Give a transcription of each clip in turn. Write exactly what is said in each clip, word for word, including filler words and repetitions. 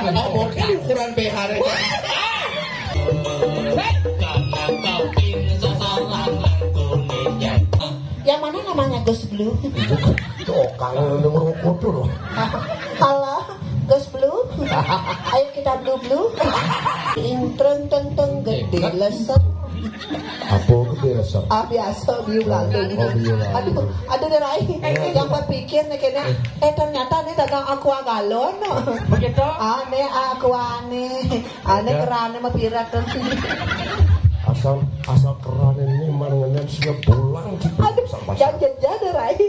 Oh, mungkin ukuran B H. Karena kau pin sasaran. Yang mana namanya Gus Blue? Bukan. Itu orang yang merokok tuh loh. Halo, Gus Blue. Ayo kita blue blue. Intreng teng teng gede leser. Apa gede leser? Ah, biasa biu lalu. Oh, biu lalu. Aduh, aduh, Rai. Yang berpikir nih kayaknya, eh, ternyata ini dagang aqua galon. Begitu? Ah, nih aqua nih. Ah, nih kerannya mah pirat tuh. Asal, asal keran ini mah ngenem sia bolang gitu. Aduh, jangan jadi Rai.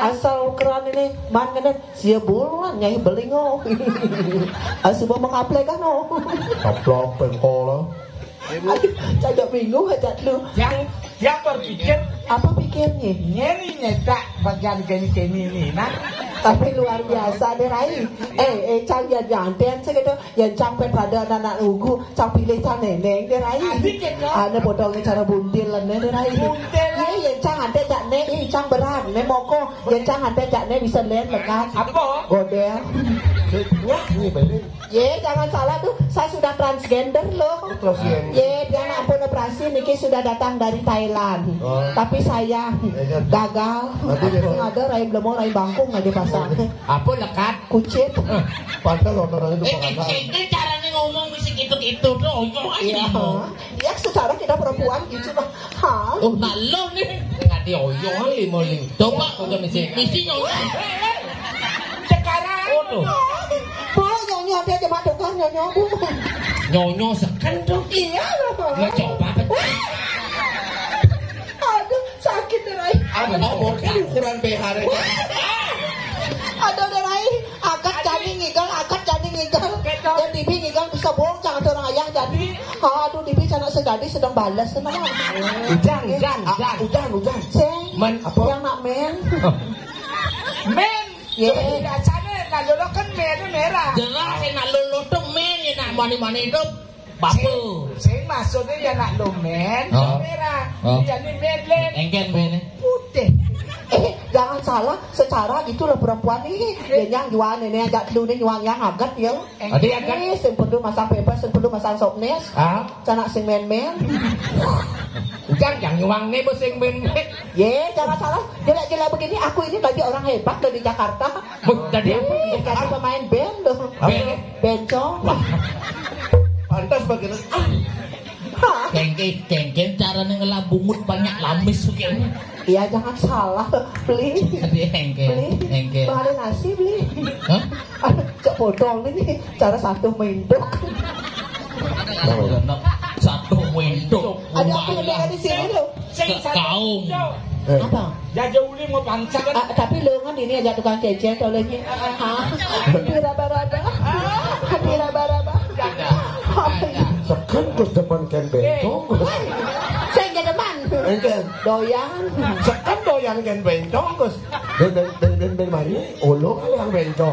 Asal keran ini mah ngenem sia bolang nyai beling, oh. Asuba mengkaplek kan, oh. Kaplek pengkol. Aduh, cagak bingung aja lu. Yang, yang berpikir apa pikirnya? Ini nyetak bagian gini-gini nih, nah. Tapi luar biasa deh, Rai. Eh, eh, cang ya janten segitu. Yang cang pet pada anak ugu, cang pilih cang neneng deh, Rai. Asik ya, Cang? Ada potongnya cara buntil lah, deh, Rai. Buntil lah. Iya, yang cang ada cak ne, ih, cang berat, ne moko. Yang cang ada cak ne bisa len lekat. Apa? Godel. Nyak nih, balik. Ye, jangan salah tuh, saya sudah transgender loh. Transgender. Ye, dia nak ampun operasi niki sudah datang dari Thailand. Oh. Tapi saya gagal. Tapi dia ada rai belum mau rai bangkung aja pasang. Apa lekat? Kucit. Padahal orang itu Eh, bukan itu, itu caranya ngomong mesti gitu-gitu tuh, oyo aja. Iya. Ya, secara kita perempuan gitu, Bang. Hah? Oh, nak lo nih. Nggak dioyo lima nih. Coba udah mesti. Mesti nyonya. Sekarang. Oh, tuh. Bu, nyonya dia cuma tukang nyonya, Bu. Nyonyo seken tuh. Iya. Mau coba apa? Aduh, sakit deh, Rai. Apa? Oh, mungkin ukuran B H. Aduh, deh, Rai. Agat jani ngigel, agat jani ngigel. Ketok. Dan dibi ngigel bisa bohong, jangan orang ayah jadi. Aduh, dibi anak sedadi sedang balas, kenapa? Ujan, ujan, ujan. Ujan, ujan. Sing, Men. Apa? Yang nak men. Men. Ye. Biasanya nak lolo kan men merah. Jelas, nak lolo tuh men, ya nak mani-mani itu. Bapa. Sing, sing maksudnya ya nak lo men, oh, merah. Oh. Jadi men, Len. Engken men. Putih. Eh, jangan salah, secara gitulah perempuan ini. Ya, yang jual ini, ajak lu nih, jual yang agat ya. Ada yang agat? Eh, sing perlu masang pampers, sing perlu masang sopnes. Ah? Canak sing men-men. Jangan, jangan nyuang nih, bos, sing men-men. Ye, jangan salah. Jelek-jelek begini, aku ini tadi orang hebat loh di Jakarta. Bos, tadi apa? Jadi pemain band loh. Apa? Band. Bencong. Pantas bagaimana? Ah. Hah? Kengke, kengke caranya ngelabungut banyak lamis kayaknya. Iya, jangan salah, beli. Tadi engke, beli. Engke. Beli nasi, beli. Hah? Aduh, cek bodong ini, cara satu mendok. Satu mendok. Ada apa yang di sini, loh? Sing satu kaum. Eh. Apa? Jaja uli mau bangsa kan? Ah, tapi lo kan ini aja tukang cecet olehnya. Hah? Hati raba-raba. Hati raba-raba. Jaja. Sekan Gus depan ken bentong, Gus. Sing ke depan. Enten. Doyan. Sekan doyan ken bentong, Gus. Ben, ben, ben, ben, ben mari, olo kali yang bentong.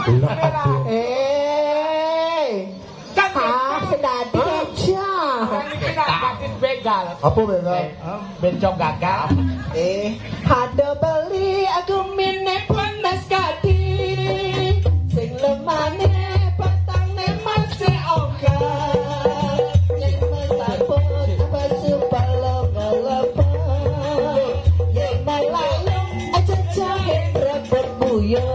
Ulah aduh. Eh. Kan hah, bentong. Sedadi aja. Orang ini nak batis begal. Apa begal? Eh, bentong gagal. Eh. Ada beli aku mine panas kadi. Sing lemane petang ne masih oga. Yen mesaput apa supalo ngelepo. Yen malalung aja jahe rebut buyo.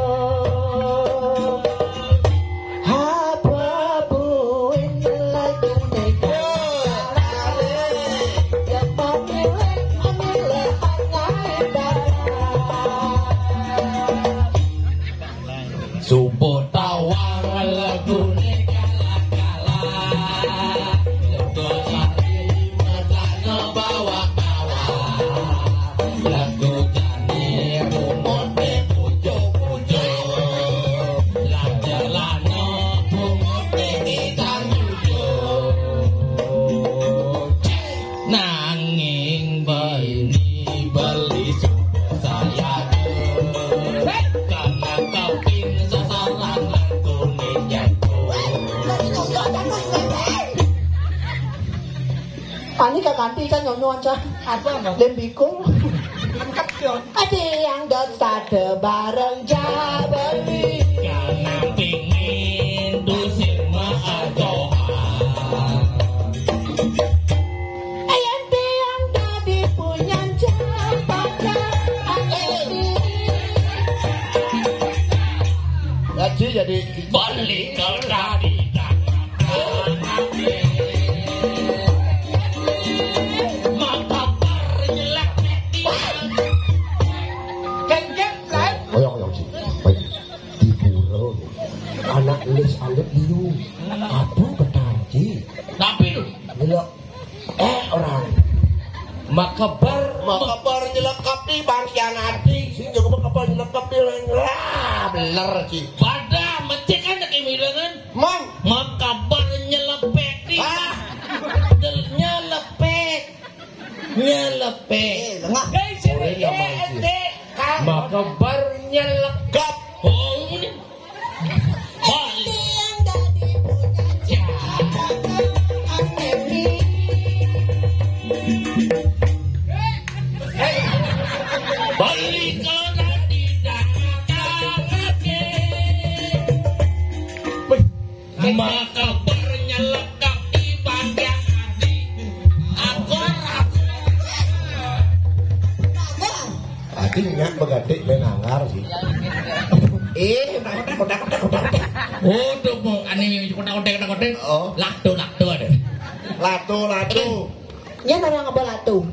Apa buin lagi tega. Yang mau milih, milih hanya. Subuh tawang lagu ni kala-kala. Lepas hari matanya bawa-bawa. Lagu jani rumut di pucuk-pucuk. Lah celana rumut di ikan pucuk. Nanging baini beli suku saya. Karena kau pin sasaran aku nih jatuh. Ani kaganti kan nyonyo aja. Apa, Mbak? Lembikul. Angkat dong. Ada yang dot satu bareng jabeli. Karena pingin Jadi balik ke tadi. Maka bernyelak. Kengkeng, Fred. Oyong, oyong, Ci. Baik. Di pura. Anak lis alit liu. Aduh, betar, Ci. Tapi lu. Nyelak. Eh, orang. Makabar. Makabar nyelekap di bangkian ati. Sing jago makabar nyelekap di orang. Wah, bener, Ci. Pada mecek kan, Ci, mirengan. Mang. Makabar nyelepek di. Ah. Del-, nyelepek. Nyelepek. Eh, lengah. Hei, sini, Ore nama eh, Ci. Ente. Makabar nyelekap. Oh, ini. Balik. Yang dadi punya jabatan akemi. Balik kalau dadi dangake. Wih, maka bernyelekap di bagian hati. Aku ragu. Tadi nyak begatik main anggar sih. Eh, kotak, kotak, kotak, kotak. Oh, tuh mau aneh kotak-kotak, kotak-kotak. Oh. Lakto, lakto ada. Lato, lato. Nya orang apa lato?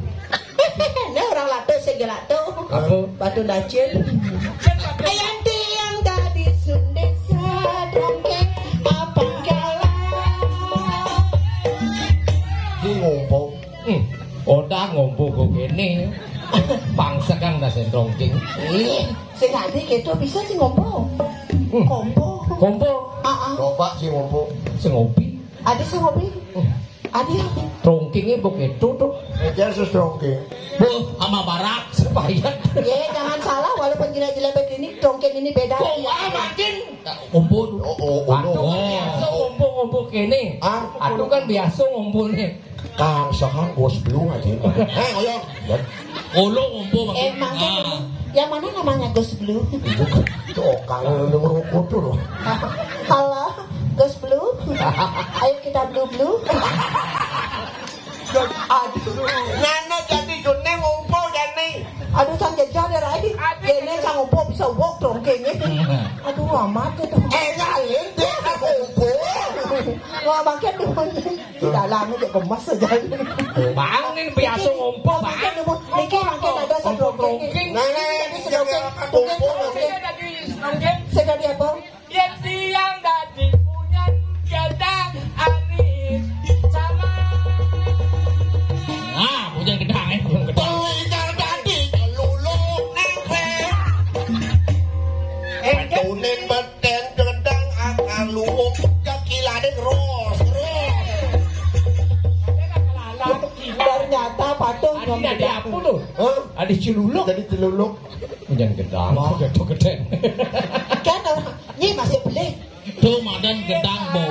Nya orang lato, sing lato. Apa? Batu dacil. Ayan tiang dadi sunding sadrongke apa galah. Ki ngompo. Hmm. Otak ngompo kok kene. Pangsekan dah sing trongking. Eh, sing adi gitu bisa sih ngompo. Hmm. Kompo. Kompo. Ah, ah. Coba sih ngompo. Sing ngopi. Adi sing ngopi. Hmm. Adi. Trongkingnya begitu tuh. Aja sus trongking. Bu, sama barak, supaya. Ye, jangan salah, walaupun jelek-jelek begini, trongking ini beda. Kok ah, makin. Ngompo. Oh, oh, oh, Atuh kan oh. Biasa ngompo-ngompo kene. Ah? Atuh kan biasa ngompo nih. Kang Sahan Gus Blue aja. Eh, oyong. Olo ngompo makin. Emangnya Ah. Yang mana namanya Gus Blue? Itu kan, itu Okang yang ngerokok tuh loh. Halo, Gus Blue. Ayo kita blue blue. Aduh. Nana jadi jone ngompo jane. Aduh, sang jejal ya, Rai. Jene sang ngompo bisa wok dong kayaknya. Aduh, amat itu. Eh, ngalin dia kan ngompo. Wah, makin tuh. Di dalam aja gemes aja. Bangin biasa ngompo, Bang. Makin tuh. Niki makin ada satu. Ngompo. Nah, nah, ini jadi apa? Ngompo, ngompo. Saya tadi apa? Yen tiang dadi punyen gedang arit sama. Ah, punyen gedang, eh, punyen gedang. Tiang dadi celuluk nempel. Eh, Patunin beten gedang akal luwung. Jekilane ros, ros. Ternyata patuh. Adi, adi apa tuh? Hah? Adi celuluk. Jadi celuluk. Punyen gedang. Wah. Gedang gedang. Kan orang, ini masih beli. Tuh, madan gedang bau.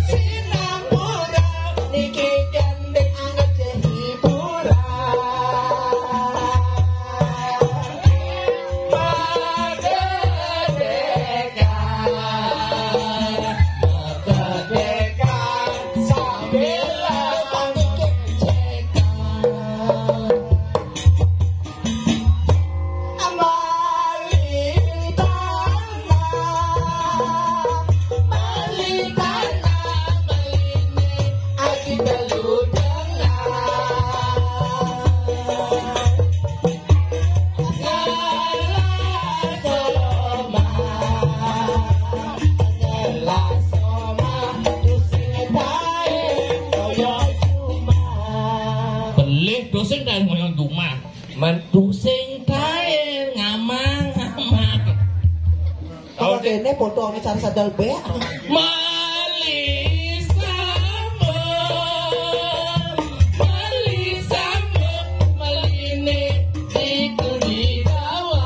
Sinapura niki gending anget hiburan. Merdeka, merdeka, sambil Belih dosing dan ngoyong jumah. Mentu sing kae ngamang-ngamang. Apa kene foto ame cara sadal be? Mali sambung, mali sambung, maline iku dibawa.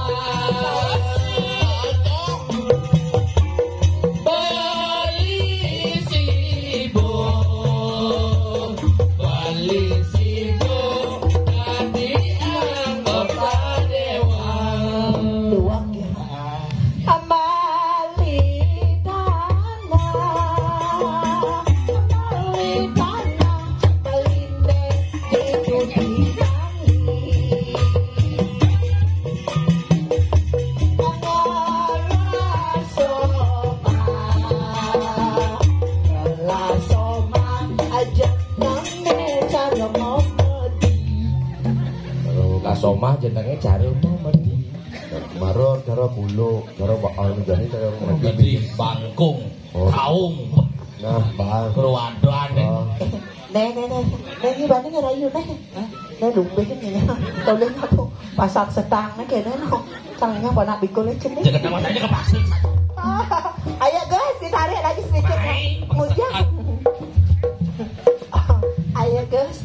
Bali sibuk, Bali sibuk, dadi anggota dewan. Luwak ya. Amali tanah. Jenenge jarum to mesti. Maro cara buluk, cara bakal menjadi cara mesti. Dadi bangkung, Oh. Kaung, Nah, bang. Keluadan. Oh. Neh, neh, neh. Neh, iki bani ngerayu, neh. Neh, lumbih ini. Tolong aku pasang setang, neh, kene, no. Tangnya apa nak bikul aja, neh. Jangan nama saja kepaksa. Ayo, guys, ditarik lagi sedikit, neh. Baik, Mujang. Ayo, guys.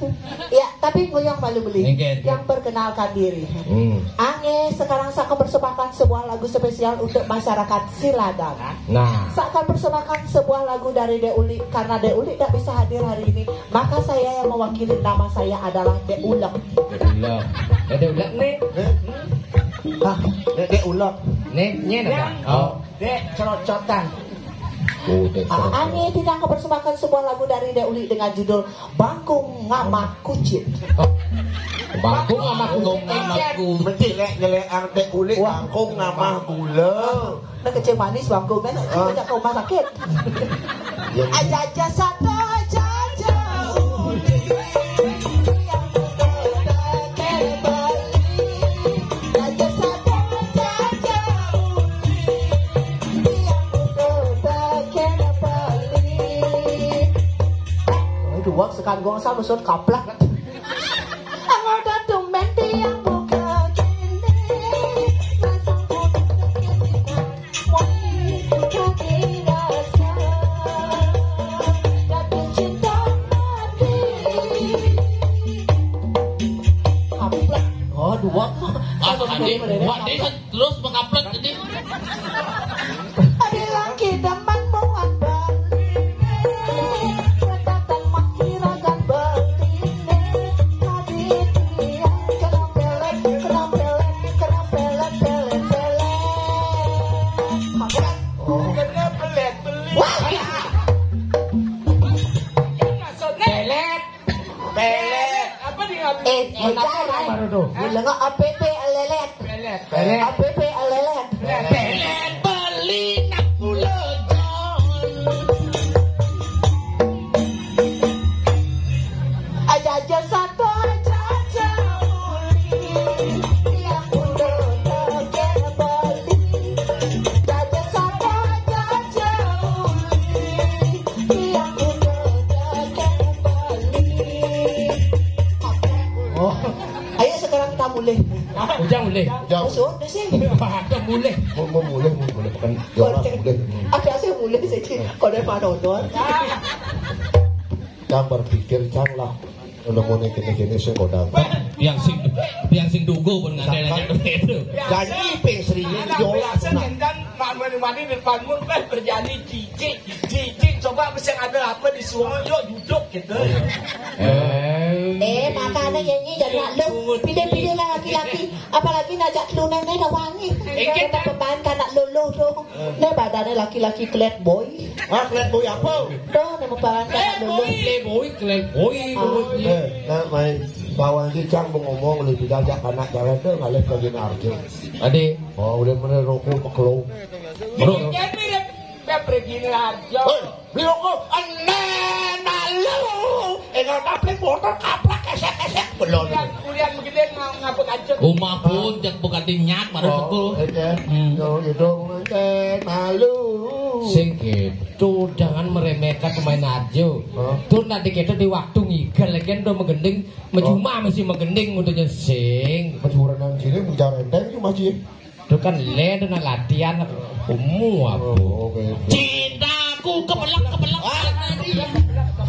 Ya, tapi ngoyong malu beli. Nggih, nggih. Yang perkenalkan diri. Hmm. Ange, sekarang saya akan persembahkan sebuah lagu spesial untuk masyarakat Siladan. Nah. Saya akan persembahkan sebuah lagu dari Dek Uli. Karena Dek Uli tidak bisa hadir hari ini, maka saya yang mewakili, nama saya adalah Dek Ulek. Dek Ulek. Eh, Dek Ulek nih. Eh? Hah? Dek, Dek Ulek. Nih, nyen apa? Oh. Dek cerocotan. Oh, Dek Ah, cerocotan. Ange, kita akan persembahkan sebuah lagu dari Dek Uli dengan judul Bangkung Ngamak Kucit. Oh. Bangkung Ngamak Kucit. Bangkung Ngamak Kucit. Mesti lek nyelek Dek Uli. Wah. Bangkung ngamah gula. Nah, kecil manis bangkung kan, Ah. Ajak ke rumah sakit. Ya. Aja-aja satu, aja-aja. Yang muda tak kena beli. Aja satu, aja-aja. Yang muda tak kena beli. Oh, itu uang sekarang gua sama surat kaplak. Aku udah tumben tiang buka gini. Pasang putus gini. Wah, jadi rasa. Tapi cinta mati. Kaplak. Oh, dua. Ah, Sama tadi, dua. Wah, dia kan terus mengkaplak tadi. Ada lagi demen buat Bali. Datang masih ragan Bali. Tadi dia kena pelet, kena pelet, kena pelet, pelet, pelet. Apa? Oh. Kena pelet, pelet. Wah. Maksudnya? Pelet. Pelet. Apa di ngapi? Eh, eh, Kenapa jangan. Baru tuh? Bilang A P P lelet. Pelet. Pelet. A P P lelet. Pelet beli nak pula. Aja-aja satu, aja-aja uli. Yang muda tak kena beli. Aja-aja satu, aja-aja uli. Yang muda tak kena beli. Oh. Ayo sekarang kita mulih. Ujang mulih. Ujang. Oh, sudah sih. Ada mulih. Mau, mau mulih, mau mulih. Bukan jolas mulih. Ada sih mulih sih. Kalau ada Pak Dodon. Cang berpikir, Cang lah. Kalau mau nih gini-gini sih kodang. Yang sing, yang sing dugo pun nggak ada yang itu. Janji ping sering jolas. Nah. Mak mani-mani di depan mun, eh, berjanji cici, cici, coba mesti ada apa di sungai, yuk duduk gitu. Eh. Eh, makanya nyanyi jadi lu pilih-pilih lah laki-laki, apalagi ngajak lu nenek dah wangi. Kita pemain kanak lulu tuh. Nih badannya laki-laki klet boy. Ah, klet boy apa? Tuh, nih pemain kanak lulu. Klet boy, klet boy. Ah. Eh, nah, main bawang cicang mau ngomong lebih gajah anak jalan tuh ngalih ke Ginarjo. Ade. Oh, udah bener rokok meklo. Bro. Jangan mirip Pep Regina Arjo. Hei, beli rokok. Enen malu. Eh, kalau tablet motor kaplak kesek-kesek belum. Kuliah, kuliah begini nga-, ngapa kancet? Rumah pun jak buka dinyak baru Oh, teko. Oke. Hmm. Yo, gitu. Enen malu. Sing gitu, jangan meremehkan pemain Arjo. Hah? Tuh nanti kita di waktu ngigel lagi tuh menggending, mejuma Oh. Mesti menggending udah sing. Pecurenan sini bicara enteng itu masih. Itu kan le, itu nak latihan, umu apa? Oh, oke, oke. Cintaku kebelak, kebelak. Ah, tadi.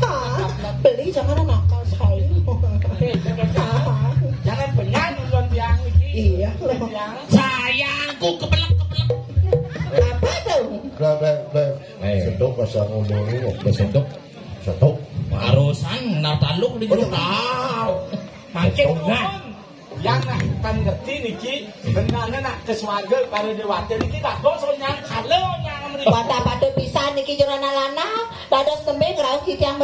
Hah? Beli jangan nakal sekali. Jangan benar nonton tiang iki. Iya. Tiang. Sayangku kebelak, kebelak. Apa tuh? Bla, bla, bla. Eh. Sedok bahasa ngomong ini, sedok. Sedok. Barusan nak taluk di Oh, jero. Tahu. Makin Sedok. Turun. Yang nak kan ngerti niki, benane nak ke swarga para dewata niki bagus nyang kala nyang mriki. Pada-pada pisan niki jero anak lanang, dados tembe ngrauh titiang